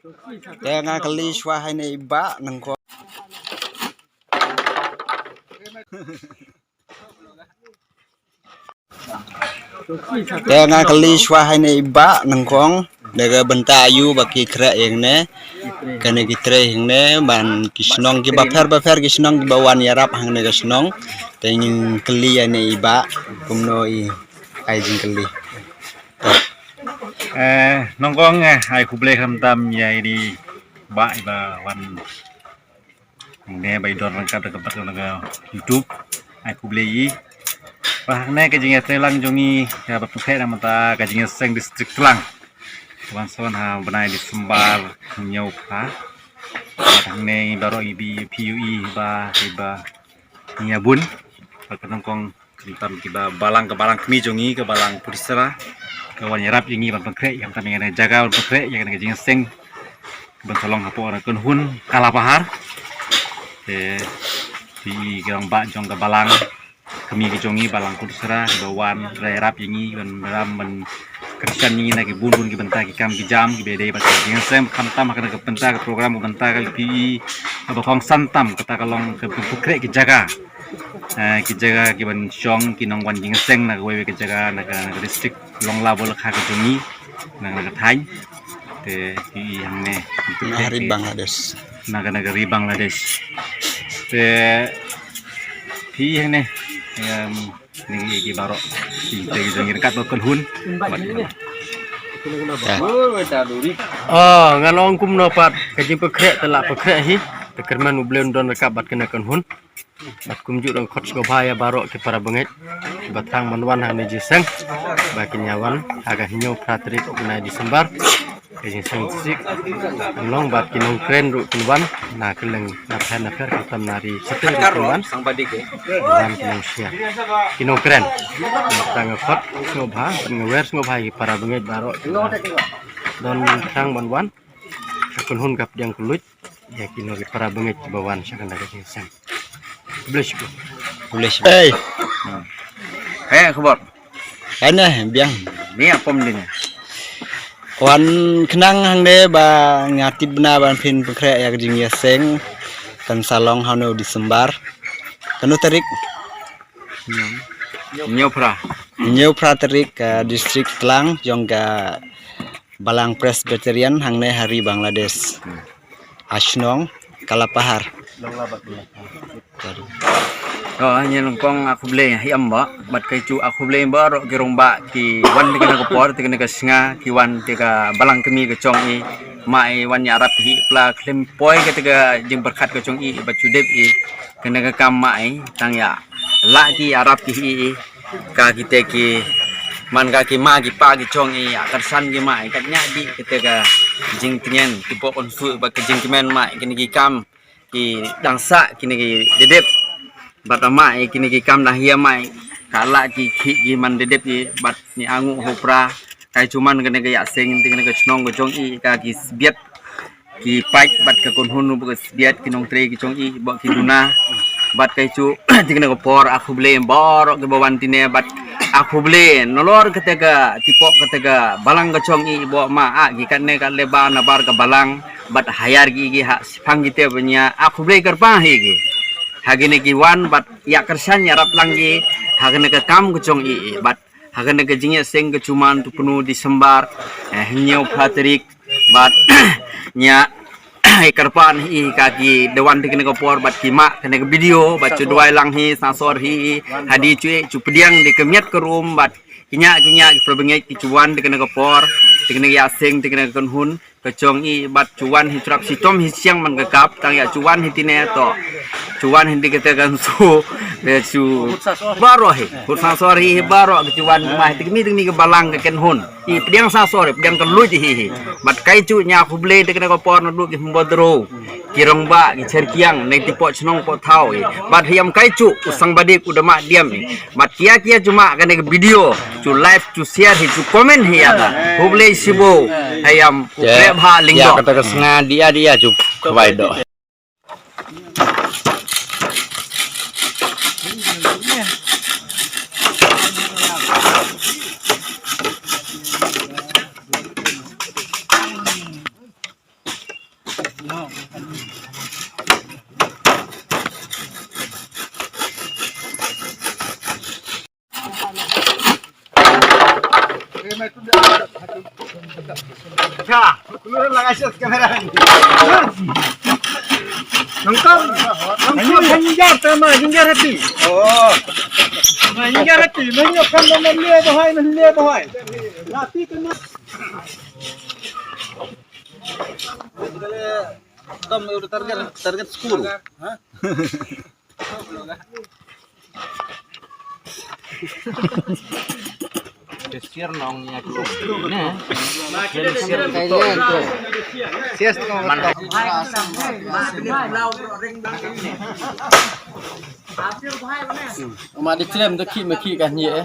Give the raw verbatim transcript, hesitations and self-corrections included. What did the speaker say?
Te nga kylli shuwa ha ine i bah nyngkong. Te nga kylli shuwa ha ine i bah nyngkong, da ka bynta aïu ba ki khreh ïa kane, kane ki trei hangne, ban ki shnong kiba pher ba pher, ki shnong kiba wan ïarap hangne ka shnong. Te ngin kylli ïa ine i bah kumno i ai jingkylli. Eh, nyngkong, eh, ai khublei khamtam ïa ine i bah iba wan hangne ba i don ryngkat da ka bad na ka YouTube. Ai khublei ïa i. Ba hangne ka jingïatreilang jong i ka ba pynkhreh na ka bynta ka jingïaseng district Tlang. Wan sa wan ha u bnai December hynñiew phra. Ba hangne baroh i ba phi ïohi ba, ba ngi ïa bun. Ba ka nyngkong khamtam kiba balang, ka balang kmie jong i, ka balang Phutsara, ka wan ïarap ïa ngi ban pynkhreh ïa kane ka jaka ban pynkhreh ïa kane ka jingïaseng ban sa long hapoh na ka kynhun Kalapahar. Te phi i ki rangbah jong ka balang kmie ka jong i, balang Phutsara, kiba wan ïarap ïa ngi ban ram ban kyrshan ïa ngi na ki bun bun ki bynta ki kam ki jam kiba dei bad ka jingïaseng, khamtam ha kane ka bynta ka program ka bynta ka phi i kaba kongsan tam kata ka long ka pynkhreh ki jaka. Eh, ki jaka ki ban shong ki nongwan jingïaseng na kawei ka jaka na ka, na ka district Long Labo la ka jong i na, na ka thaiñ. Te phi i hangne na ka ri Bangladesh. Na ka, na ka ri Bangladesh. Te phi i hangne, em, ni ki baroh. Te ki jong i ryngkat bad ka kynhun. Ah, ngan ong kumno pat ka jingpynkhreh te la pynkhreh hi. Te kyrmen U Blei un don ryngkat bad kane ka kynhun. Bad kumjuh ruh khot sngewbha ïa baroh ki para bangeit ba thrang ban wan ha kane ka jingïaseng ba kin ïa wan ha ka hynñiew phra tarik u bnai December. Ka jingïaseng district kan long bad ki nongkren ruh kin wan na kylleng na pher na pher khamtam na ri Shatei ruh kin wan. Wan ki nongshia ki nongkren. Tang khot sngewbha bad nga wer sngewbha ïa ki para bangeit baroh ki ba don thrang ban wan. Ka kynhun ka pdiang kylluid ïa kino ki para bangeit kiba wan sha kane ka jingïaseng. Khublei shibun. Khublei shibun. Ei. Hmm. Hei, khubor. Ane biang. Ni apom ding. Wan khnang hangne ba nga tip bna ban phin pynkhreh ïa ka jingïaseng kan sa long ha u December. Kano tarik? Hynñiew phra. Hynñiew phra tarik ka district Tlang jong ka Balang Presbyterian hangne ha ri Bangladesh. Hmm. Ha shnong Kalapahar. To, ngi nyngkong a khublei ïa i bah bad ka i Ju, a khublei baroh ki rangbah ki wan te kane ka por, te kane ka sngi, ki wan te ka balang kmie ka jong i. Ma i wan ïarap hi pla khlem poi kata ka jingpyrkhat ka jong i bad shu dep i kane ka kam, ma i tang ïa lah ki ïarap ki hi i. Ka kite ki man ka ki ma ki pa ki jong i, ïa kyrshan ki, ma i kat nya di kite ka jingtngen ki pok on su ba ka jingkmen, ma i kine ki kam ki dang sah kine ki dedep. Bad ma i kine ki kam dang hia, ma i ka lah ki ki man dedep i bad ni angu hopra. Ka i Ju man kane ka ïaseng te kane ka shnong ka jong i ka ki sbiat ki paid bad ka kynhun ruh ba ka sbiat, ki nongtrei ki jong i ba ki duna. Bad ka i Ju, te kane ka por a khublei baroh kiba wan tine bad a khublei nalor kata ka tipok kata ka balang ka jong i ba ma a ki kane ka leba nabar ka balang bad hire ki ki ha shipang kite ba nia, a khublei kyrpang hi ki. Ha kine ki wan bad ïa kyrshan ïarap lang ki ha kane ka kam ka jong i bad ha kane ka jingïaseng ka Ju man tu punu December, eh, hynñiew phra tarik. Bad nia, eh, kyrpang hi ka ki da wan te kane ka por bad ki ma kane ka video bad shu duwai lang hi, sasor hi, ha di shu, eh, shu pdiang de ka miat ka rum bad ki nia, ki nia ki para bangeit ki shu wan te kane ka por, te kane ka ïaseng, te kane ka kynhun ka jong i bad shu wan hi shrap shitom hi shiang man ka kap, tang ïa shu wan hi tine to. Shu wan hi di kata kan su, de shu baroh hi. Khut sasor hi, hi baroh ki shu wan ma hi te kmie te kmie ka balang ka kynhun. I pdiang sasor, i pdiang kylluid hi hi. Bad ka i Ju nia khublei te kane ka por naduh ki hynbodro, ki rangbah, ki cherkiang, ne ti poh shnong poh thaw i. Bad hi am ka i Ju u sang badik u da ma diam i. Bad kia kia shu ma kane ka video, shu like, shu share hi, shu comment hi ïa ka. Khublei shibun. Hi am u Khlebha Lyngdoh. Kata ka sngi dia dia shu khwai doh. Nangkam, nangkam jingjar te ma jingjar hati. Oh. Ma jingjar hati, ma jingjar kan ma lia bahai, ma lia bahai. Lati kena. Tam udah target, target sepuluh. Hah? Kesian dong ya. Nih. Kesian kayak gitu. Sias tuh. Mana? Ma di klem tu ki ma ki kan ye.